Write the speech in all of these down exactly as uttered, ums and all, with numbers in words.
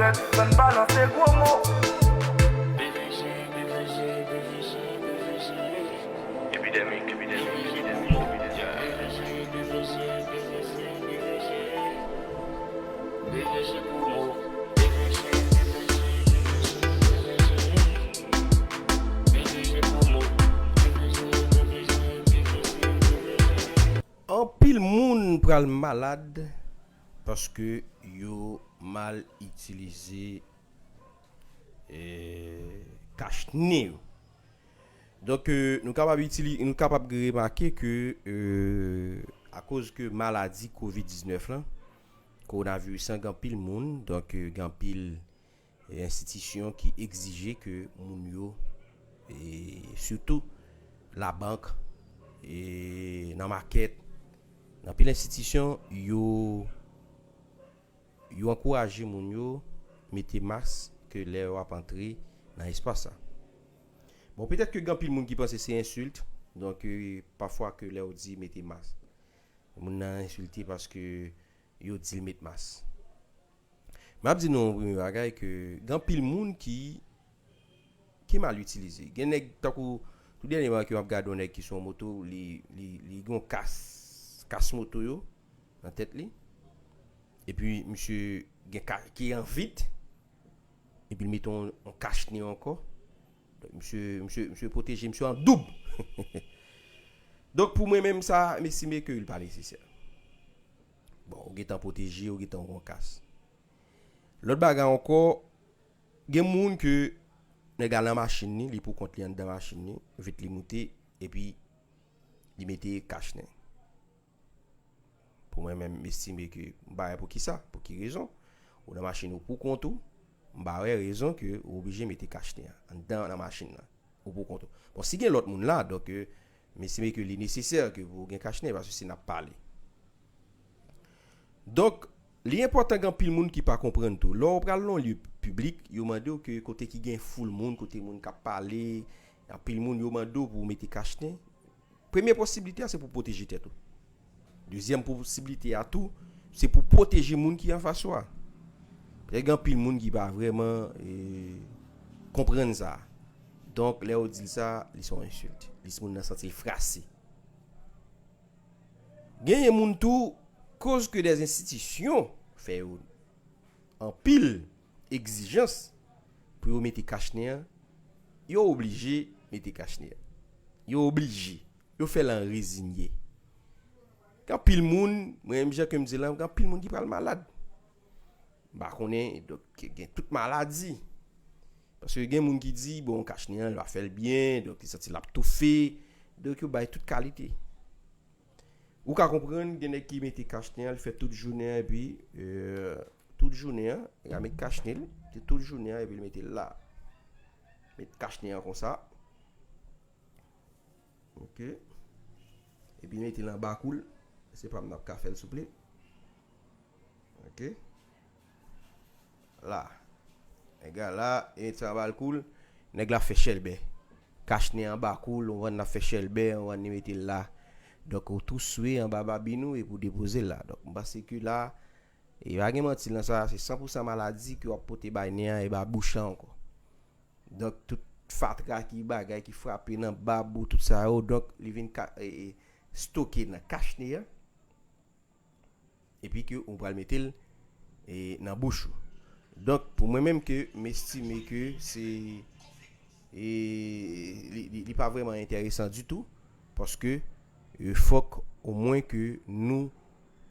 Bann balanse gwo mo. P V G, P V G, P V G, P V G. Epidemik, epidemik, epidemik, epidemik. P V G, P V G, P V G, P V G. P V G pou mo. P V G, P V G, P V G, P V G. P V G pou mo. P V G, P V G, P V G, P V G. Anpil moun pral malad paske yo mal itilize, eh, kach nen yo. Donk, eh, nou kapab itili-, nou kapab remake ke, eh, akoz ke maladi kovid diznèf lan, kowonaviris lan, gen anpil moun, donk, eh, gen anpil e enstitisyon ki egzije ke moun yo, e sitou labank, e nan makèt, nan anpil enstitisyon, yo, yo ankouraje moun yo mete mask ke lè yo ap antre nan espas sa. Bon, petèt ke gen anpil moun ki panse se ensilt, donk, e, pafwa ke lè yo di mete mask, moun nan ensilte paske yo di l met mask. M ap di nou yon premye bagay ke gen anpil moun ki, ki mal itilize. Gen nèg, tankou, tou dènyèman ke m ap gade yon nèg ki sou yon moto, li, li, li gen yon kas, kas moto yo nan tèt li. Epi misye gen ka, ki an vit. Epi l mete yon, yon kach nen ankò. Donk, misye, misye, misye pwoteje misye an doub. Donk, pou mwen menm sa, m estime ke l pa nesesè. Bon, ou gentan pwoteje, ou gentan gen yon kas. Lòt bagay ankò, gen moun ke nèg la nan machin li, li pou kont li anndan machin li, vit li moute, epi li mete kach nen. Pou mwen menm, m estime ke m pa wè poukisa, pou ki rezon. Ou nan machin ou pou kont ou, m pa wè rezon ke ou oblije mete kach nen an anndan nan machin nan. Ou pou kont ou. Bon, si gen lòt moun la, donk, euh, m estime ke li nesesè ke pou gen kach nen, paske se n ap pale. Donk, li enpòtan gen anpil moun ki pa konprann tou. Lè w pral nan yon lye piblik, yo mande w ke kote ki gen foul moun, kote moun k ap pale, anpil moun, yo mande w pou w mete kach nen. Premye posiblite a, se pou pwoteje tèt ou. Dezyèm posiblite a tou, se pou pwoteje moun ki anfas ou a. Petèt gen anpil moun ki pa vrèman, eh, konprann sa. Donk, lè yo di l sa, li se yon ensilt. Li se moun nan santi l frase. Genyen moun tou, koz ke dè enstitisyon fè yo anpil egzijans pou yo mete kach nen an, yo oblije mete kach nen an. Yo oblije. Yo fè l an rezinye. Gen anpil moun, mwen menm jan ke m di la, gen anpil moun ki pral malad. M pa konnen, donk, gen tout maladi. Paske gen moun ki di, bon, kach nen an, li pa fè l byen, donk, li santi l ap toufe. Donk, yo bay tout kalite. Ou ka konprann, gen nèg ki mete kach nen an, li fè tout jounen an, epi, euh, tout jounen an, li ka met kach nen, li, tout jounen an, epi li mete l la. Met kach nen an konsa. Ok. Epi mete l anba kou l. Se pa m n ap ka fè l, souple. Ok. La. Nèg la la, e sa anba l kou l. Nèg la fè chèlbè. Kach nen anba kou l, ou konprann, l ap fè chèlbè, ou konprann, li mete l la. Donk, ou tou swe anba babin ou epi w depoze l la. Donk, m panse ke la, e pa gen manti nan sa, se san pou san maladi ke w ap pote bay nen an e ba bouch lan ankò. Donk, tout fatra ki bagay ki frape nan bab ou, tout sa yo, donk, li vin ka, e, e, stoke nan kach nen an. Epi ke ou pral mete l, e, nan bouch ou. Donk, pou mwen menm ke m estime ke se, e, li, li, li pa vrèman enteresan ditou, paske, e, fòk omwen ke nou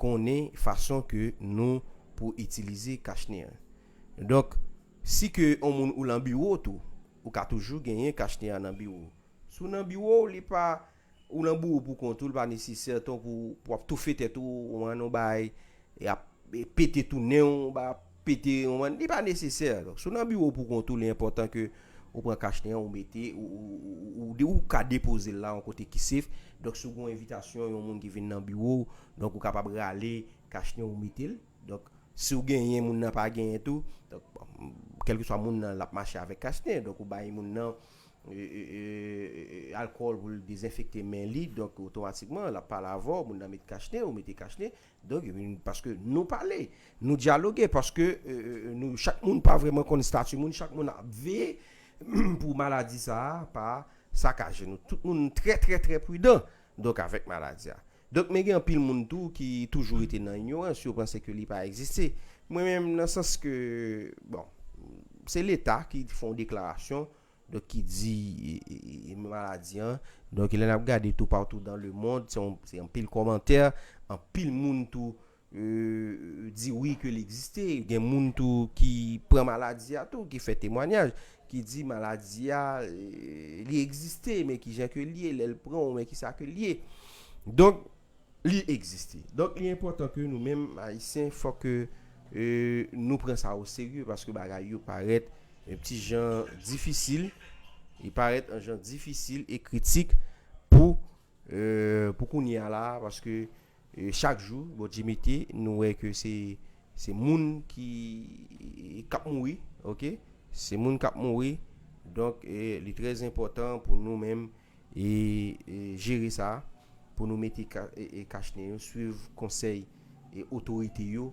konnen fason ke nou pou itilize kach nen an. Donk, si ke yon moun ou lan biwo tou, ou ka toujou genyen kach nen an nan biwo. Si w nan biwo w, li pa, ou nan biwo w pou kont ou, li pa nesesè tan pou, pou w ap toufe tèt ou, ou an yon bagay, e ap, e pete tou nen w, ba pete, ou konprann, li pa nesesè. Donk, si w nan biwo w pou kont ou, li enpòtan ke ou pran kach nen an, ou mete, ou, ou, ou, ou, ou, ou ka depoze l la yon kote ki safe. Donk, si w gen yon envitasyon, yon moun ki vin nan biwo w, donk, ou kapab rale kach nen an, ou mete l. Donk, si w genyen, moun nan pa genyen tou, donk, kèlkeswa moun nan, l ap mache avèk kach nen. Donk, ou bay moun nan, e, e, e, e, alkòl pou l dezenfekte men li, donk otomatikman l ap pale avè w, moun nan met kachnen, ou mete kachnen, donk e vin paske nou pale, nou dyaloge, paske e, e, e, nou chak moun pa vrèman konn estati moun, chak moun ap veye pou maladi sa a pa sakaje nou. Tout moun trè trè trè pridan donk avèk maladi a. Donk men gen anpil moun tou ki toujou rete nan inyorans, yo panse ke li pa egziste. Mwen menm nan sans ke, bon, se Leta ki fè yon deklarasyon, donk ki di e, e, e, maladi an. Donk lè n ap gade toupatou dans le monde, se yon- se anpil kòmantè, anpil moun tou e, di wi ke li egziste. Gen moun tou ki pran maladi a tou, ki fè temwanyaj, ki di maladi a e, li egziste, men ki jan ke l ye, lè l pran w, men ki sa ke l ye. Donk li egziste. Donk li enpòtan ke nou menm Ayisyen, fòk ke e, nou pran sa o serye, paske bagay yo parèt yon ti jan difisil. Li parèt yon jan difisil e kritik pou e, pou kounye a la, paske e, chak jou Bondye mete, nou wè ke se se moun ki k ap mouri, oke? Se moun k ap mouri. Donk e, li trè enpòtan pou nou menm e, e, jere sa, pou nou mete ka- e, e, kachnen yo, swiv konsèy e otorite yo,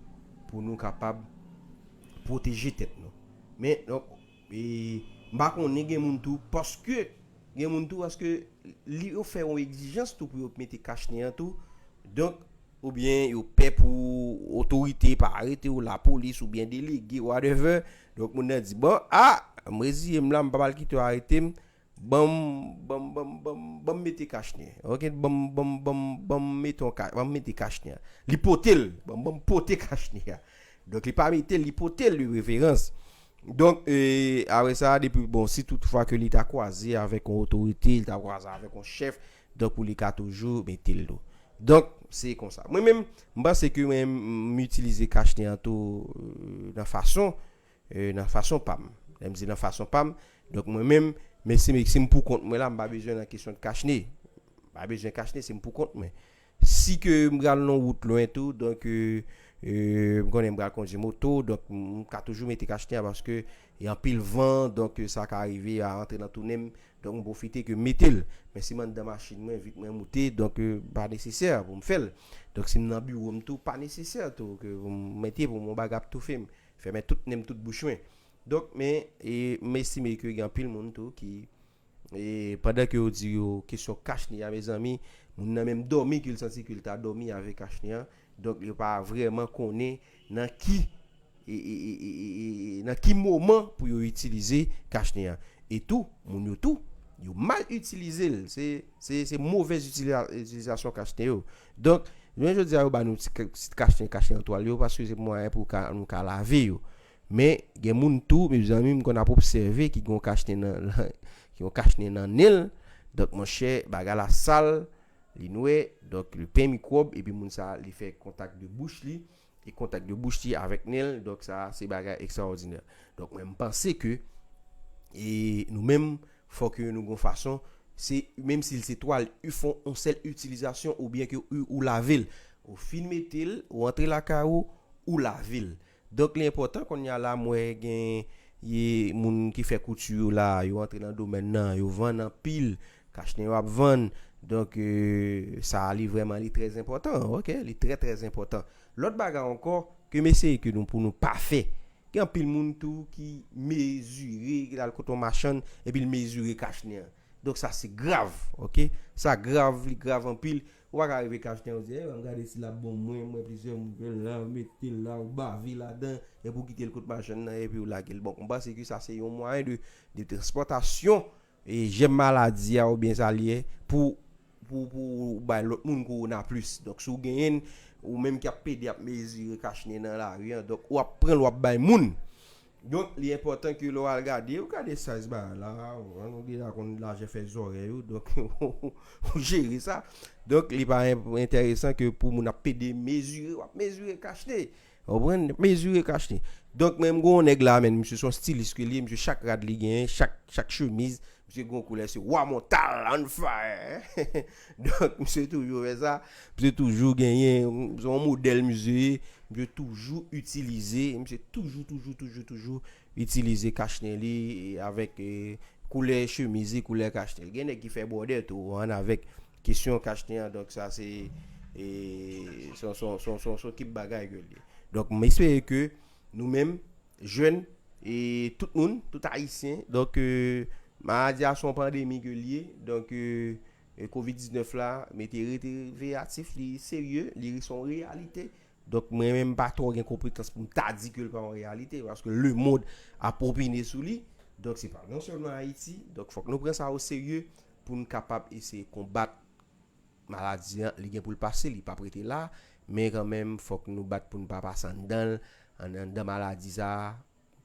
pou nou kapab pwoteje tèt nou. Men donk e, m pa konnen, gen moun tou, paske gen moun tou paske li yo fè yon egzijans tou pou yo mete kachnen an tou. Donk oubyen yo pè pou otorite pa arete yo, lapolis oubyen delege, whatever. Donk moun nan di bon, a, m reziye m la, m pa pral kite yo arete m. Ban m ban m ban m ban m ban m mete kachnen, oke? Ban m ban m ban m ban m mete yon ka- ban m mete kachnen an. Li pote l. Ban m ban m pote kachnen an. Donk li pa mete l, li pote l, li reverans. Donk e, apre sa, depi bon, si toutfwa ke li ta kwaze avèk yon otorite, li ta kwaze avèk yon chèf, donk pou li ka toujou mete l tou. Donk se konsa. Mwen menm, m panse ke mwen m itilize kachnen an tou e, nan fason e, nan fason pa m. Lè m di nan fason pa m, donk mwen menm, men si, si m pou kont mwen la, m pa bezwen nan kesyon de kachnen. M pa bezwen kachnen, se m pou kont mwen. Si ke m pral nan wout lwen tou, donk e, e, m konnen m pral kondui moto, donk m ka toujou mete kachnen an paske e anpil van, donk e, sa ka rive a antre nan tou nen m, donk m pwofite ke m mete l. Men si m anndan machin mwen, vit mwen moute, donk e, pa nesesè pou m fè l. Donk si m nan biwo m tou, pa nesesè tou ke m mete pou m yon bagay ap toufe m. Fèmen tout nen m, tout bouch mwen. Donk men e, m estime ke gen anpil moun tou ki e, pandan ke yo di yo kesyon kachnen an, mezanmi, moun nan menm dòmi ke l santi ke l ta dòmi avèk kachnen an. Donk yo pa vrèman konnen nan ki e, e, e, e, e, e, nan ki moman pou yo itilize kachnen an. E tou, moun yo tou, yo mal itilize l. Se se se movèz itiliza- itilizasyon kachnen yo. Donk jounen jodi a, yo ba nou ti ka- ti kachnen, kachnen an twal yo, paske se mwayen pou ka- nou ka lave yo. Men gen moun tou, mezanmi, m konn ap obsève ki gen yon kachnen nan ki gen yon kachnen nan nen l. Donk monchè, bagay la sal, li nwè, donk li plen mikwòb, epi moun sa a li fè kontak de bouch li e kontak de bouch li avèk nen l. Donk sa a se bagay ekstraòdinè. Donk mwen m panse ke e nou menm, fòk nou gen yon fason, se menm si l se twal, ou fè yon sèl itilizasyon oubyen ke ou, ou lave l. Ou fin mete l, ou antre lakay ou, ou lave l. Donk li enpòtan kounye a la, m wè gen e moun ki fè kouti yo la, yo antre nan domèn nan, yo vann anpil kachnen yo ap vann. Donk e, sa a li vrèman li trè enpòtan, oke? Li trè trè enpòtan. Lòt bagay ankò ke m eseye ke nou pou nou pa fè, gen anpil moun tou ki mezire, ki al kote yon machann epi l mezire kachnen an. Donk sa se grav, oke? Sa grav, li grav anpil. Ou pa ka rive kachnen an, ou di, e, ban m gade si l ap bon mwen, mwen plizyè moun pran l la, ou mete l la, ou bave ladan, epi ou kite l kot machann nan, epi ou lage l. Bon, m panse ke sa se yon mwayen de, de transpòtasyon e jèm maladi a oubyen sa l ye pou, pou, pou bay lòt moun kowona plis. Donk si w genyen l, ou menm ki ap pede ap mezire kachnen nan lari an, donk w ap pran l, w ap bay moun. Donk li enpòtan ke lè w al gade, ou gade size bagay la, ou deja konn lajè fè zòrèy ou, donk ou jere sa. Donk li pa en- enteresan ke pou moun ap pede mezire, w ap mezire kachnen. Ou konprann? Mezire kachnen. Donk menm gen yon nèg la, men misye se yon stilis ke li ye, misye chak rad li genyen, chak, chak chemiz, misye gen yon koulè, se Wa Montal on fire. Donk misye toujou fè sa. Misye toujou genyen, se yon modèl misye ye, misye toujou itilize, misye toujou, toujou, toujou, toujou itilize kachnen li e avèk e, koulè chemiz li, koulè kachnen. Gen nèg ki fè bwòdè tou, ann avèk kesyon kachnen an. Donk, sa se, e, se yon, se yon, se yon, se yon, se yon kip bagay ke l ye. Donk, m espere ke nou menm, jèn, e tout moun, tout Ayisyen, donk, e, maladi a se yon pandemi ke l ye. Donk, e, e kovid diznèf la, mete rete veyatif, li serye, li se yon reyalite. Donk, mwen menm, m pa twò gen konpetans pou m ta di ke l pa yon reyalite, paske lemonn ap opine sou li. Donk, se pa non sèlman Ayiti. Donk, fòk nou pran sa o serye pou n kapab eseye konbat maladi an. Li gen pou l pase, li p ap rete la, men kanmenm, fòk nou bat pou n pa pase anndan l, ann-, anndan maladi sa a.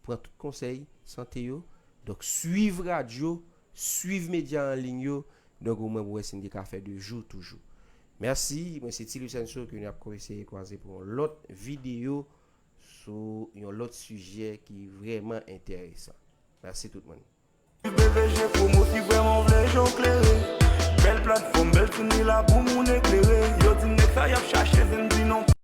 Pran tout konsèy sante yo. Donk, swiv radyo, swiv medya an liy yo. Donk, omwen pou wè si n te ka fè de jou toujou. Mèsi, mwen se Ti Lucenso ke nou ap eseye kwaze pou yon lòt videyo sou yon lòt sijè ki vrèman enteresan. Mèsi tout moun. B V G Promo, si vrèman w vle je w klere. Bèl platfòm, bèl timoun, li la pou moun eklere.